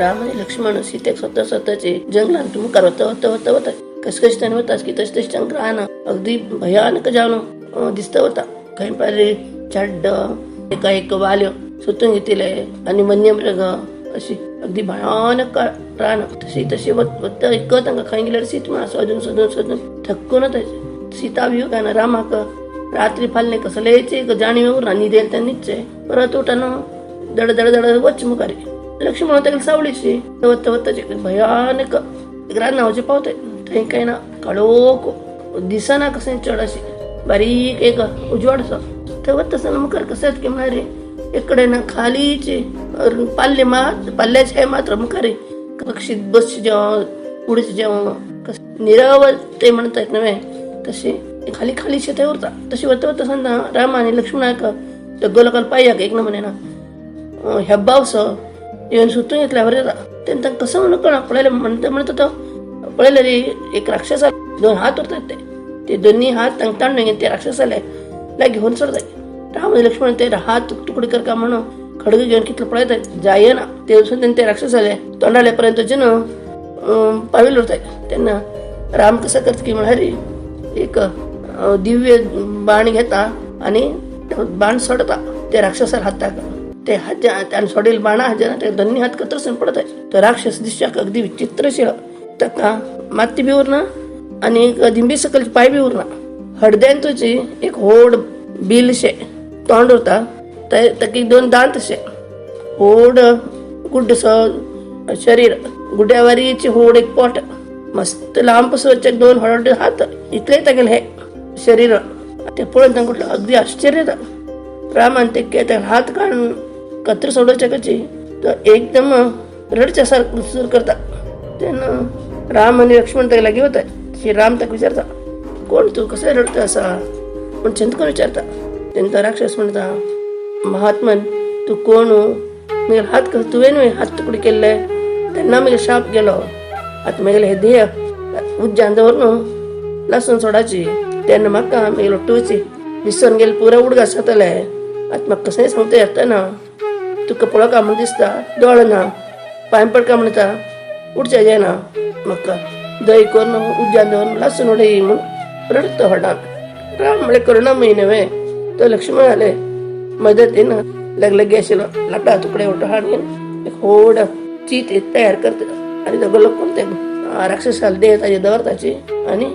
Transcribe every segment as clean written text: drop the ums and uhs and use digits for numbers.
राम आनी लक्ष्मण सीतेक स्वतः स्वतःचे जंगलांत मुखार वता वता वता वता कस कश ताणें वता की तशें तशें तांकां रानां अगदी भयानक जावन दिसता वता. खंय पारे चड्ड एका एक वाल्यो सोतून घेतिले आनी वन्यमृग अशी अगदी भयानक रान. तशी तशी वता एक तांकां खंय गेल्यार सीत म्हणून सोदून सोदून सोदून थक्कून वता. सीता वियोगान रामाक रात्री फाल्ले कसलेच एक जाणीव उरना, न्हिदेल तें न्हिदचें, परत उठन दड दड दड वच मुखार. लक्ष्मण ताका सावळीशी वता वता भयानक रानां वचून पावताय. थंय कांय ना, काळोख दिसना कशें चड, अशी बारीक एक उजवाड असो. थंय वता आसतना मुखार कशेंच की म्हळ्यार एक कडेन खालीच पाल्ले मात पाल्ल्याचे हे मात्र मुखार पक्षी बसचे जेवण उडचे जेवण निरव ते म्हणतात नव्हे तशी खाली खाली थंय उरता. तशी वता वता आसतना राम आनी लक्ष्मणाक सगळो लोकांक पांयाक एक नमुने ना हेब्बावसो येवन सुतून घेतल्यावर जाता. तेन्ना तांकां कसो म्हणून कळना, पळयलें म्हणटा म्हणटा तो पळयलें रे एक राक्षस दोन हात उरतात ते ते दोन्ही हात तांकां ताणून घेवन ते राक्षसाले लागीं घेवन सोडतात. राम आनी लक्ष्मण ते हात तुकडे करका म्हणून खडग घेवन कितलो पळयतात जायना. ते वचून तेन्ना ते राक्षसाले तोंडाले पर्यंत जेन पाविल उरतात. तेन्ना राम कसं करता की म्हळ्यार एक दिव्य बाण घेता आनी बाण सोडता ते राक्षसार हाताक. ते हात त्याने सोडेल बाणा हाज्यान ते दोन्ही हात कतरसून पडतात. तो राक्षस दिसच्याक अगदी विचित्रशील, ताका माती बी उरना आनी दिंबी सकयल पांय बी उरना. हडद्यान तुजी एक व्हड बिलशें तोंड उरता, ताका दोन दांत अशे, व्हड गुड्डसो शरीर, गुड्यावारीची व्हड एक पोट, मस्त लांब वचचे दोन व्हड हात, इतलें तागेलें हें शरीर. ते पळोवन तांकां म्हटलं अगदी आश्चर्य जाता. रामान ते हात काडून कत्र सोडोवचे कशी तो एकदम रडच्या सारको सुरू करता. तेन्ना राम आनी लक्ष्मण ताका लागीं वतात. श्री राम ताका विचारता, कोण तूं, कसो रडटा आसा म्हण चिंत करून विचारता. तेन्ना तो राक्षस म्हणटा, महात्मन तूं कोण, म्हगेले हात कसो तुवें न्हय हात तुकडे केल्ले, तेन्ना म्हगेलो शाप गेलो, आतां म्हगेले हे देह उज्जान दवरून लासून सोडाची, तेन्ना म्हाका म्हगेलो टूची विसरून गेले पुरो उडगास जातले. आतां म्हाका कशेंय सांगता येतना, तुका पळोवका म्हूण दिसता, दोळ ना, पांय पडका म्हणटा उडचे जायना, म्हाका दय करून उज्जान दवरून लासून उडय म्हूण रडटा व्हडान. राम म्हळ्यार करुणामयी न्हय, तो लक्ष्मणाले मदतीन लगलगी आशिल्लो लांकडा तुकडे वटो हाडून एक व्हड चीत तयार करता आनी सगळो लोक ते राक्षसाल देह ताजे दवरताची आनी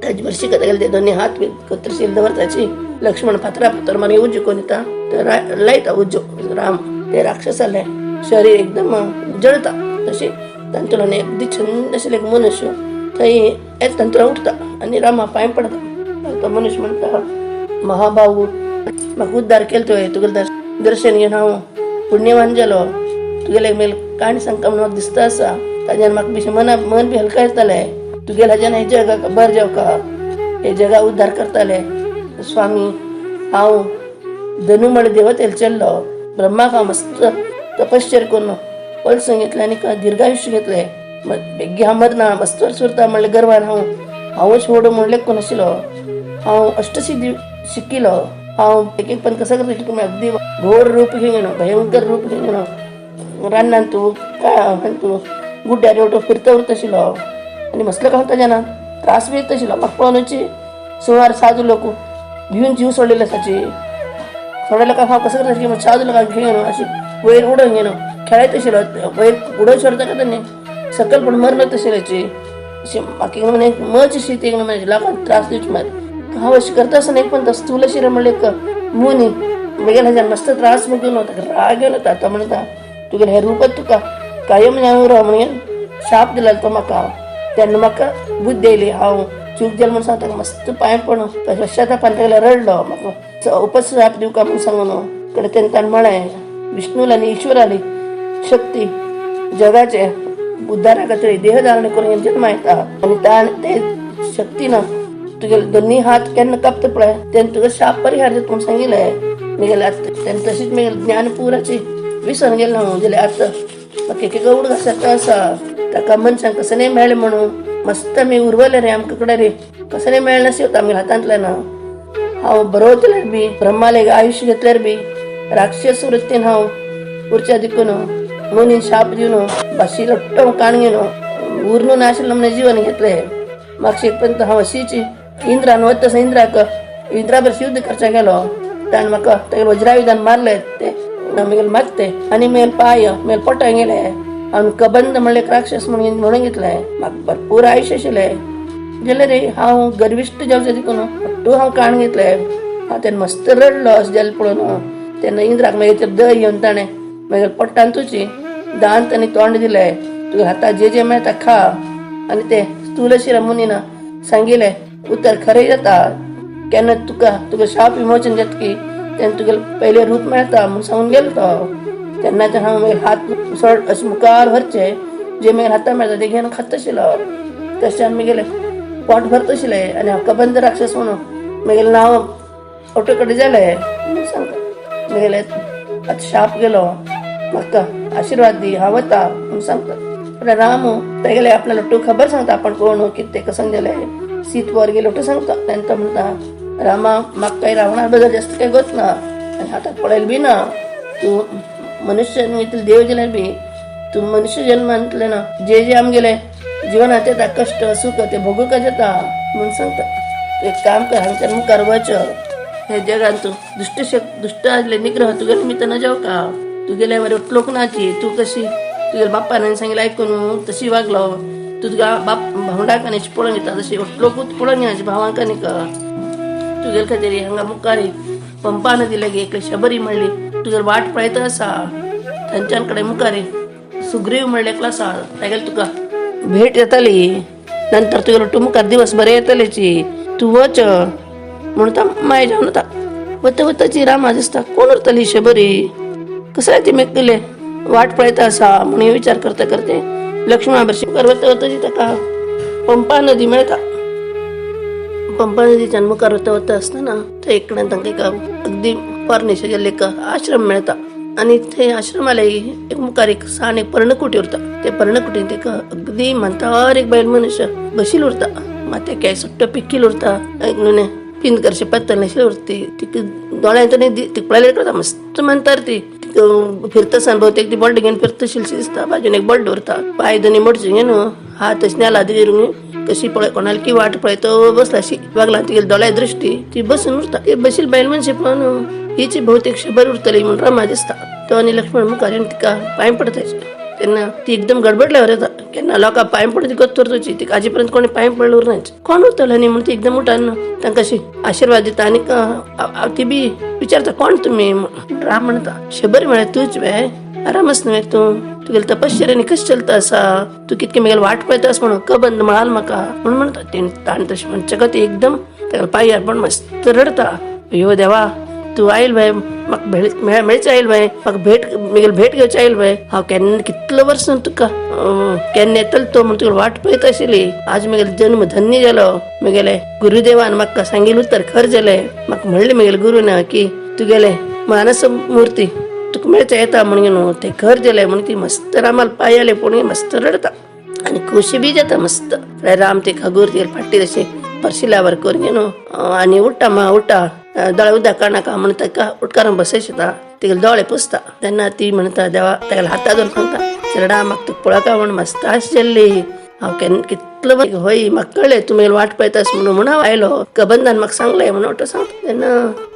ताजे बरशी तागेले ते दोन्ही हात कत्रशील दवरताची. लक्ष्मण फातरा फातर मागीर उजो करून दिता, तर लायता उजो राम, ते राक्षसाले शरीर एकदम जळता. तशी तांतून अगदी छंद आशिल्लो एक मनुष्य थंय येता, तांतून उठता आनी रामा पांय पडता. तो मनुष्य म्हणटा, महाभाऊ म्हाका उद्धार केलो तुवें, तुगेलें दर्शन घेवन हांव पुण्यवान जालो, तुगेले मेल काणी सांगता म्हणून म्हाका दिसता आसा, ताज्यान म्हाका बेशी मना मन बी हलका येतालें, तुगेल्या हाज्यान हे जगाक बर जावका, हे जगा उद्धार करताले. स्वामी हांव धनु म्हळ्यार देवतेल चल्लो, ब्रह्माक हांव मस्त तपश्चर्या करून पळसून घेतलें आनी दीर्घायुष्य घेतलें, बेगी हांव मरना मस्त वर्स उरता म्हणलें गर्वान हांव हांवूच व्हड म्हूण लेखून आशिल्लो, हांव अष्टसिद्धी शिकिलो, हांव एक एक पण कसं करता तुमी अगदी घोर रूप घेवन भयंकर रूप घेवन रानान तूं काय तूं गुड्ड्यार वटो फिरता उरता आशिल्लो आनी मसलो काय ताज्या त्रास बी येता आशिल्लो. म्हाका पळोवनूच सुमार साधू लोक भिवन जीव सोडलेले आसाची, थोड्या लोकांक हांव कसं करता की साधू लोकांक घेवन अशी वयर उडोवन घेवन खेळयत आशिल्लो, वयर उडोवन सोडता का तेन्ना सकयल पण मरत आशिल्ल्याची अशी म्हाका एक म्हणे मज अशी ती म्हणजे लोकांक त्रास दिवची मार. हांव अशें करता आसतना एक पण स्थूल शिरे म्हणलें एक मुनी म्हगेल्या हाज्यान मस्त त्रास घेवन वता, राग येवन वता. तो म्हणटा तुगेलें हें रूपच तुका कायम जावन उरो म्हणून शाप दिला तो म्हाका. तेन्ना म्हाका बुद्धी येयली, हांव चूक जाली म्हूण सांगता मस्त पांय पडून पश्चातापान तागेलो रडलो, म्हाका उपश्राप दिवका म्हूण सांगून. कडे तेन्ना ताणें म्हळें, विष्णूला आनी ईश्वराली शक्ती जगाचे उद्धारा खातीर देह धारण करून जन्मा येता आनी ते शक्तीन तुगेले दोन्ही हात केन्ना कापता पळय तेन्ना तुका शाप परिहार जाता म्हूण सांगिल्लें. म्हगेलें आतां तेन्ना तशीच म्हगेलें ज्ञान पुराची विसरून गेलें हांव. जाल्यार आतां म्हाका एक एक उडगास जाता आसा, ताका मनशांक कसं नाही मेळ्ळें म्हणून मस्त आमी उरवले रे आमकां कडेन रे कसं नाही मेळ्ळें नासलें आमगे हातांतल्यान. हांव बरोवतल्यार बी ब्रह्माले आयुष्य घेतल्यार बी राक्षस वृत्तीन हांव उरच्या दिकून मुनीन शाप दिवन भाशी लट्टो काण घेवन उरून आशिल्लें म्हण जीवन घेतलें. मागशेक पर्यंत हांव अशीच इंद्रान वत तसो इंद्राक इंद्रा बरोबर युद्ध करच्या गेलो. ताणें म्हाका तागेले वज्रायुधान मारले ते म्हगेले मागते आनी मेल पाय मेल पोटा गेले. हांव कबंद म्हणले एक राक्षस म्हणून म्हणून घेतले. म्हाका भरपूर आयुश्य आशिल्लें गेले रे. हांव गर्विश्ट जावचें देखून तूं हांव काण घेतले. हांव तेन्ना मस्त रडलो अशें जालें पळोवन. तेन्ना इंद्राक मागीर ते दय येवन ताणें मागीर पोट्टान तुजी दांत आनी तोंड दिले. तुज्या हातात जे जे मेळटा खा. आनी ते स्थूलशिरा मुनीन सांगिलें उतर खरें जाता. केन्ना तुका तुका शाप विमोचन जातकी तेन्ना तुगेलें पयलें रूप मेळटा म्हूण सांगून गेलो तो. तेन्ना ते हांव मागीर हात सोड अशें मुखार व्हरचे जे मागीर हाता मेळटा ते घेवन खात आशिल्लो. तशें म्हगेलें पोट भरत आशिल्लें आनी हांव कबंद राक्षस म्हणून म्हगेलें नांव ऑटो कडेन जालें म्हणून सांगता. म्हगेलें आतां शाप गेलो, म्हाका आशिर्वाद दी, हांव वता म्हणून सांगता. राम तेगेले आपल्या लट्टू खबर सांगता आपण कोण कितें कसं गेले सीत वर गेलो तो सांगता. तेन्ना म्हणटा रामा म्हाका काही रावणा बद्दल जास्त काही गोत ना आनी हातात पळयलें बी ना. तूं मनुष्य न्हय देव जाल्यार बी तूं मनुष्य जन्मांतले ना जे जे आमगेले जिवनात येता कश्ट सुख ते भोगूंक जाता म्हणून सांगता. तूं एक काम कर, हांगच्यान मुखार वच. हे जगान तूं दुश्ट दुश्ट आसले निग्रह तुगे निमित्त न जावका. तुगेल्या वर लोकनाची तूं कशी तुगेल्या बाप्पान सांगिल्लें आयकून तशी वागलो. तूं तुज्या बाप भावंडाक आनी पळोवन घेता तशी लोकूच पळोवन घेना भावांक आनी तुगेले खातीर हांगा मुखार पंपा नदी लागीं एकली शबरी म्हणली तुगेली वाट पळयत आसा. थंयच्यान कडेन मुखार सुग्रीव म्हणले एकलो आसा तागेली तुका भेट जाताली. नंतर तुगेलो तूं मुखार दिवस बरे येतलेची तूं वच म्हणून तो माय जावन वता. वता वताची रामा दिसता कोण उरतली शबरी कसं ती मेकले वाट पळयता आसा म्हणून विचार करता करते लक्ष्मणा बरोबर वता वताची ताका पंपा नदी मेळटा. पंपा नदीच्यान मुखार वता वता आसतना थंय एकल्यान तांकां एक अगदी पोरणेशें गेल्लें एक आश्रम मेळटा. आनी थंय आश्रमाले एक मुखार एक सान एक पर्णकुटी उरता. ते पर्णकुटींत एक अगदी म्हातार एक बायल मनुष्य बशील उरता. माथ्याक काय सुट्टो पिकील उरता. एक न्हू पिंद करशे पातळ न्हेशिल्ली उरता. तिका दोळ्यांत तिका पळयल्यार करता मस्त मानतार ती. तिका फिरता बहुतेक ती बॉल्ड घेवन फिरतशी दिसता. बाजून एक बॉल्ड दवरता. पांय दोनी मोडचे घेवन हात अशे नेला धरून कशी पळय कोणाली की वाट पळयतो बसला अशी वागला. तिगेली दोळ्या दृष्टी ती बसून उरता. ती बशील बायल मनशी पळोवन हिची बहुतेक शबर उरतली म्हणून रामा दिसता. तो आनी लक्ष्मण मुखार येवन तिका पांय पडता. तेन्ना ती एकदम गडबडल्यावर येता. केन्ना लोकां पांय पडून ती गत उरतची तिका आजी पर्यंत कोणी पांय पडलं उरना कोण उरतलो न्ही म्हणून ती एकदम उठान तांकां अशी आशिर्वाद दिता. आनी ती बी विचारता कोण तुमी. राम म्हणटा शबर म्हळ्यार तूच वे आरामच न्हय तूं तुगेले तपश्चर्यानी कशें चलता आसा तूं कितके म्हगेले वाट पळयता आसा म्हणून कबंद म्हळाल म्हाका म्हणून म्हणटा. ताणें तशें म्हणचे का ती एकदम ताका पांयार पण मस्त रडता. अयो देवा तूं आयल बाय म्हाका मेळचें आयल बाय म्हाका भेट म्हगेली भेट घेवची आयल बाय. हांव केन्ना कितलो वर्सां तुका केन्ना येतलो तो म्हणून तुका वाट पळयत आशिल्ली. आज म्हगेलो जन्म धन्य जालो. म्हगेले गुरुदेवान म्हाका सांगिल्लें उतर खरें जालें. म्हाका म्हणलें म्हगेले गुरून की तुगेले मानस मूर्ती तुका मेळचें येता म्हणून न्हू तें खरें जालें म्हणून ती मस्त रामाल पांय आले पूण मस्त रडता आनी खोशी बी जाता मस्त. राम ते खगूर तिगेली फाटी अशी परशिल्यावर करून न्हू आनी उठ्ठा मा उठ्ठा दोळे उदक काडनाका म्हणून ताका उटकारून बसयता. तिगेले दोळे पुसता. तेन्ना ती म्हणटा देवा तागेल्या हाता धरून सांगता चेडा म्हाका तुका पळोवका म्हूण मस्त आश जाल्ली. हांव केन्ना कितलो हय म्हाका कळ्ळें तूं म्हगेली वाट पळयता म्हणून म्हणून हांव आयलो. कबंदान म्हाका सांगलें म्हणून तो सांगता. तेन्ना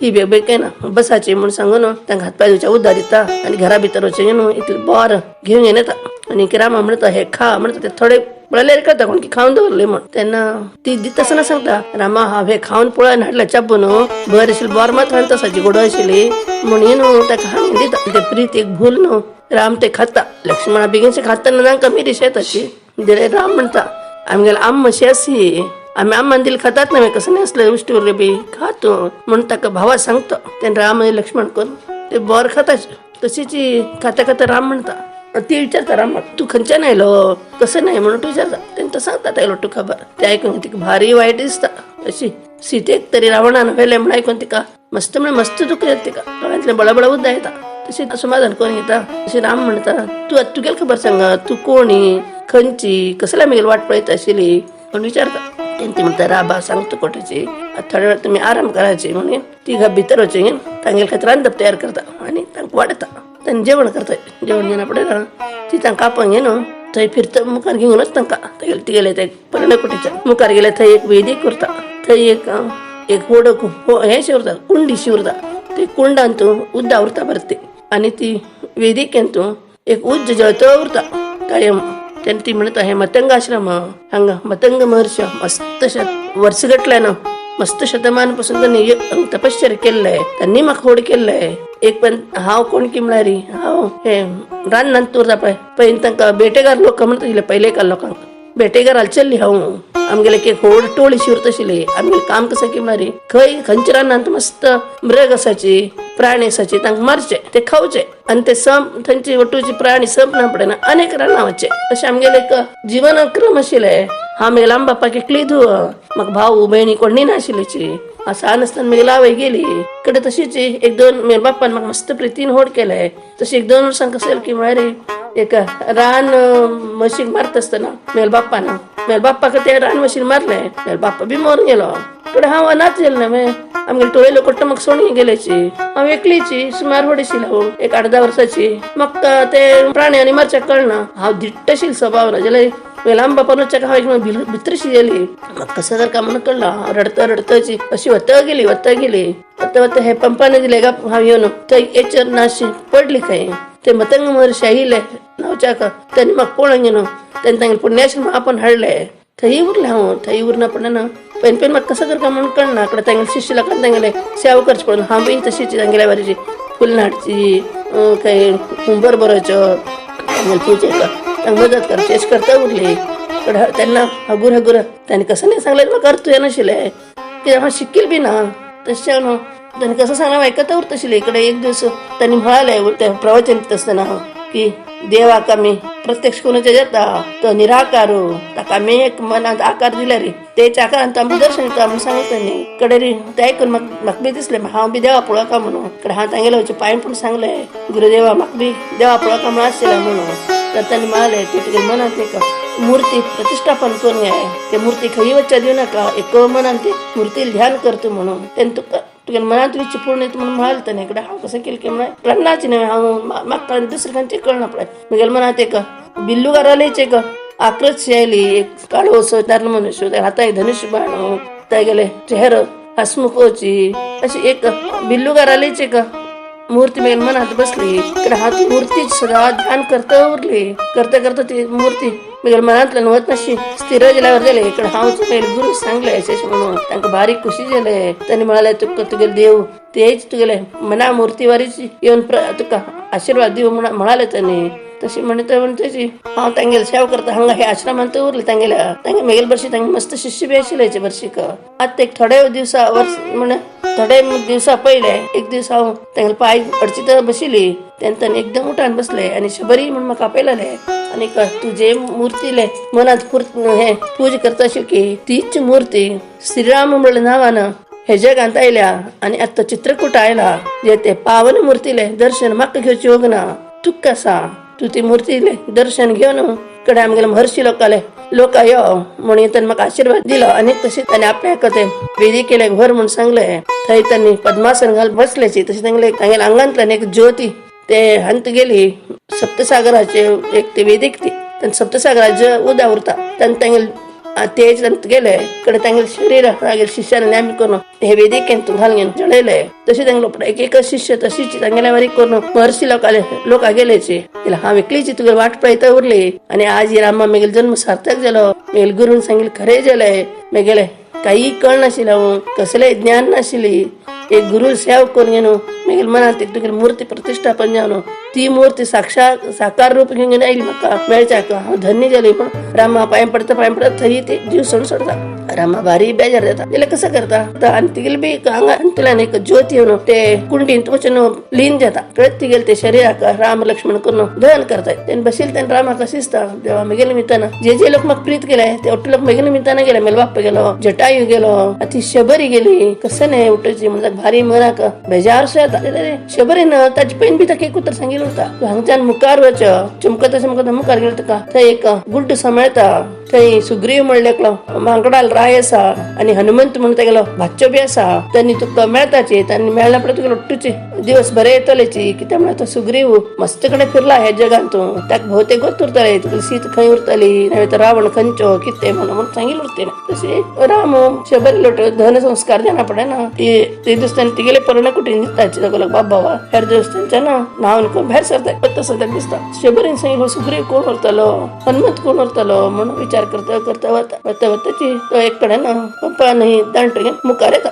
ही बेग बेग काय ना बसाची म्हणून सांगून तांकां हात पांय धुवच्या उदक दिता आनी घरा भितर वचून न्हू इतलें बोर घेवन घेवन येता. आनी रामा म्हणटा हे खा म्हणटा. ते थोडे पळयल्यार कळटा कोण की खावन दवरले म्हण. तेन्ना ती दिता आसतना सांगता रामा हांव हे खावन पळोवन हाडलें चापून बरें आशिल्लें बोर मात हाडून तसाची गोडो आशिल्ली म्हणून न्हू ताका हाडून दिता. ते प्रीत एक भूल न्हू राम ते खाता. लक्ष्मणा बेगीनशे खाताना तांकां मिरीश येताची. राम म्हणटा आमगेले आम म्हशी आसी आमी आम्मान दिले खातात न्हय कसं नाही असलं उश्टी उरले बी खातो म्हणून ताका भावा सांगता. तेन्ना राम आनी लक्ष्मण करून ते बोर खाताचे. तशीच खाता खाता राम म्हणटा ती विचारता रामाक तूं खंयच्यान आयलो कसं नाही म्हणून तूं विचारता. तेन्ना सांगता ताका तूं खबर ते आयकून तिका भारी वायट दिसता. अशी सीतेक तरी रावणान व्हेलें म्हण आयकून तिका मस्त म्हण मस्त दुःख जाता. तिका दोळ्यांतलें बळबळ उदक येता. तशी समाधान करून घेता. तशी राम म्हणटा तूं आतां तुगेली खबर सांगा तूं कोणी खंयची कसल्या म्हगेली वाट पळयता आशिल्ली म्हणून विचारता. तेन्ना ती म्हणटा राबा सांगता कोठाची आतां थोड्या वेळ तुमी आराम करायची म्हणून ती भितर वचून तांगेले खातीर रांदप तयार करता आनी तांकां वाडटा. तांणी जेवण करताय. जेवण घेवन पडटा ती तांकां आपोवन घेवन थंय फिरता, मुखार घेवनच तांकां तिगेले ते पर्णकुटीच्या मुखार गेले. थंय एक वेदीक उरता, थंय एक एक होड हें उरता, कुंडी शी उरता. ते कुंडांत उद्दा उरता बरते आनी ती वेदिकेंत एक उज्ज जळत उरता कायम. तेन्ना ती म्हणटा, हे मतंग आश्रम, हांगा मतंग महर्षी मस्त वर्सगटल्यान मस्त शतमान पासून त्यांनी तपश्चर्या केल्लंय, त्यांनी म्हाका होड केल्लंय. एक पण हांव कोण की म्हळ्यार हांव हे रानांत उरता पळय. पयलीं तांकां बेटेगार लोक म्हणटा, पयले काल लोकांक बेटेगार हालचल्ली हांव. आमगेले एक होड टोळी शिरत आशिल्ली. आमगेलें काम कसं की म्हळ्यार खंय खंयच्या रानांत मस्त मृग आसाची, प्राणी आसाची, तांकां मारचे, ते खावचे आनी ते संप थंयची वटूची प्राणी संपना पडना अनेक रानां वचचे, अशें आमगेलें एक जीवनक्रम आशिल्लें. हांव म्हगेल्या आम बापाक एकली धूव, म्हाका भाऊ भयणी कोणी नाशिल्लीची. हांव सान आसतना म्हगेली आवय गेली कडे. तशीच एक दोन म्हगे बाप्पान म्हाका मस्त प्रितीन होड केलें. तशी एक दोन वर्सां कसं की म्हळ्यार एक रान म्हशीक मारता आसतना म्हगेल्या बाप्पान म्हगेल्या बाप्पाक ते रान म्हशीन मारलें. म्हगेलो बाप्पा बी मरून गेलो. कडे हांव अनाथ जालें न्हय. आमगेले टोळे लोक म्हाका सोडून गेल्याची. हांव एकलीची, सुमार व्हड आशिल्लें हांव, एक 8-10 वर्साची. म्हाका ते प्राण्यांनी मारच्याक कळना. हांव धिट्ट आशिल्लें स्वभाव जाल्यार म्हगेल्या आम बापान वचच्याक हांव भितरशी जाली. म्हाका कसं करका म्हणून कळना. हांव रडता रडताची अशी वता गेली, वता गेली, वता वता हे पंपाने दिले गा हांव येवन थंय हेचेर नाशी पडली खंय. ते मतंग महर्षी आयिल्ले नांवच्याक, त्यांनी म्हाका पळोवन घेवन त्यांनी तांगेले पुण्याश्रम आपण हाडले. थंय उरलें हांव. थंय उरना पडना पेन पेन म्हाका कसं करका म्हणून कळना. कडे तांगेले शिष्य लोकांक तांगेले सेवा करची पडून हांव बी तशीच तांगेल्या वारीची फुलां हाडची, काही हुंबर बरोवचो, तांगेले पुजेक तांकां मदत करची, अशें करता उरली. कडे त्यांना हगूर हगूर त्यांनी कसं नाही सांगलें, म्हाका अर्थ येनाशिल्लें, कित्याक हांव शिकील बी ना. तशें न्हू त्यांनी कसं सांगलें आयकता उरता आशिल्लें. इकडे एक दिवस त्यांनी म्हळाले ते प्रवचन दिता आसतना की देवाक आमी प्रत्यक्ष कोणाच्या येता तो निराकार, ताका आमी एक मनांत आकार दिला रे, तेच्या आकारान आमकां दर्शन दिता म्हणून सांगता त्यांनी. कडे रे ते आयकून म्हाका म्हाका बी दिसलें हांव बी देवा पळोवका म्हणून. कडे हांव तांगेले पांय पूण सांगलें, गुरुदेवा म्हाका बी देवा पळोवका म्हणून आशिल्लें म्हणून. तर त्यांनी म्हळाले, तूं तुगे मनांत एक मूर्ती प्रतिष्ठापन करून घे, ते मूर्ती खंय वच्च्या दिवं नाका, एक मनान ते मूर्ती ध्यान करता म्हणून. तेन्ना तुका तुगे मनांत इच्छा पूर्ण येता म्हणून म्हळाले ताणें. कडे हांव कसं केलें की म्हळ्यार प्रन्नाची न्हय, हांव म्हाका दुसरें खंयचें कळना पळय. म्हगेल्या मनांत एक बिल्लुगारालेच एक आकृत आयली, एक काळो तारलो मनुष्य, त्या हाताक धनुष्य बाण, तागेले चेहरो हसमुखोची, अशी एक बिल्लुगारालेच एक मूर्ती म्हगेल्या मनांत बसली. कडे हांव ती मूर्ती सदा ध्यान करता उरली. करता करता ती मूर्ती म्हगेल्या मनांतल्यान वतनाशी स्थिर जाल्यावर जाले. इकडे हांव म्हगेले गुरू सांगले अशें अशें म्हणून, तांकां बारीक खुशी जाले. तांणी म्हळाले, तुका तुगेले देव तेच तुगेले मना मूर्तीवारीच येवन तुका आशीर्वाद दिव म्हणाले त्यांनी. तशी म्हणटा म्हणटाची हांव तांगेले सेवा करता हांगा हे आश्रमांत उरले तांगेल्या. तांगे म्हगेले बरशी तांगे मस्त शिष्य बी आशिल्ले बरशीक. आतां एक थोडे दिवसा वर्स म्हण थोडे दिवसा पयले एक दीस हांव तांगेले पांय अडचित बशिल्ली तेन्ना तांणी एकदम उठान बसले आनी शबरी म्हण म्हाका आपयलेले आनी तुजे मूर्तीले मनांत हे पूजा करता आशिल्ली की तीच मूर्ती श्रीराम म्हणल्या नांवान हे जगांत आयल्या आनी आतां चित्रकूट आयला, जे ते पावन मूर्तीले दर्शन म्हाका घेवची योग ना, तुका आसा, तूं ती मूर्तीले दर्शन घेवन कडे आमगेले महर्षी लोकाले लोक यो म्हणून तांणी म्हाका आशीर्वाद दिलो. आनी तशें तांणी आपल्याक ते वेदी केले व्हर म्हूण सांगले. थंय तांणी पद्मासन घाल बसल्याची, तशें तांगेले तांगेल्या आंगांतल्यान एक ज्योती ते हंत गेली. सप्तसागराचे एक ते वेदीक ती तांणी सप्तसागराचे उदा उरता तांणी तांगेले तेज गेले. कडे तांगेले शरीर तांगेले शिष्यान आमी करून हे वेदिकेंत घालून जळयले. तशें तांगेलो एक एक शिष्य तशीच तांगेल्या वारी करून महर्षी लोकाले लोका गेल्याची. हांव एकलीची तुगे वाट पळयता उरली आनी आज रामा मेगेलो जन्म सार्थक जालो. मेगेले गुरून सांगिल्लें खरें जालें. मेगेले काही कळनाशिल्लें, हांव कसलें ज्ञान नाशिल्ली. एक गुरु सेवा करून घेवन मेगेले मनांत एक तुगेली मूर्ती प्रतिष्ठापन जावन ती मूर्ती साक्षात साकार रूप घेवन आयली म्हाका मेळच्याक, हांव धन्य जाली. पण रामा पांय पडता पांय पडता थंय ती जीव सोडून सोडता. रामा भारी बेजार जाता, जाल्यार कसं करता आनी तिगेली बी हांगा अंतल्यान एक ज्योती येवन ते कुंडींत वचून लीन जाता. कळत तिगेले ते शरीराक राम लक्ष्मण करून दहन करताय. तेन्ना बशील तेन्ना रामाक कशें दिसता, देवा म्हगेले निमित्तान जे जे लोक म्हाका प्रीत केले ते ഒट्टू लोक म्हगेले निमित्तान गेले. मेले बाप्पा गेलो, जटायू गेलो, ती शबरी गेली, कसं नाही उठची म्हणजे भारी मनाक बेजार सो येता. शबरीन ताची पैन बी ताका एक उतर सांगिल्लें उरता, तूं हांगच्यान मुखार वच. चमकता चमकता मुखार गेलो तुका थंय एक गुड्ड सांबाळता. थंय सुग्रीव म्हणले एकलो मांकडाल राय आसा आनी हनुमंत म्हणून तेगेलो भाच्चो बी आसा. त्यांनी तुका मेळताची, त्यांनी मेळ्ळ्या पळय तुगे लट्टूचे दिवस बरे येतलेची. कित्याक म्हळ्यार तो सुग्रीव मस्त कडेन फिरला ह्या जगान, तूं ताका भोवतेक गोत उरतले तुका सीत खंय उरतली, नव्हे तर रावण खंयचो कितें म्हणून म्हणून सांगितलं उरते. तशी राम शबरी लोट धन संस्कार जाणा पडे ना ती ते दिसताना तिगेले पर्ण कुठे दिसताची सगळं बाबा हेर देवस्थानच्या ना न्हावन करून भायर सरता तसं ताका दिसता. शबरीन सांगितलं सुग्रीव कोण उरतलो, हनुमंत कोण उरतलो म्हणून विचार करता करता वता वता वताची तो एक कडेन ना पंपा न्हय दांडो घेवन मुखार येता.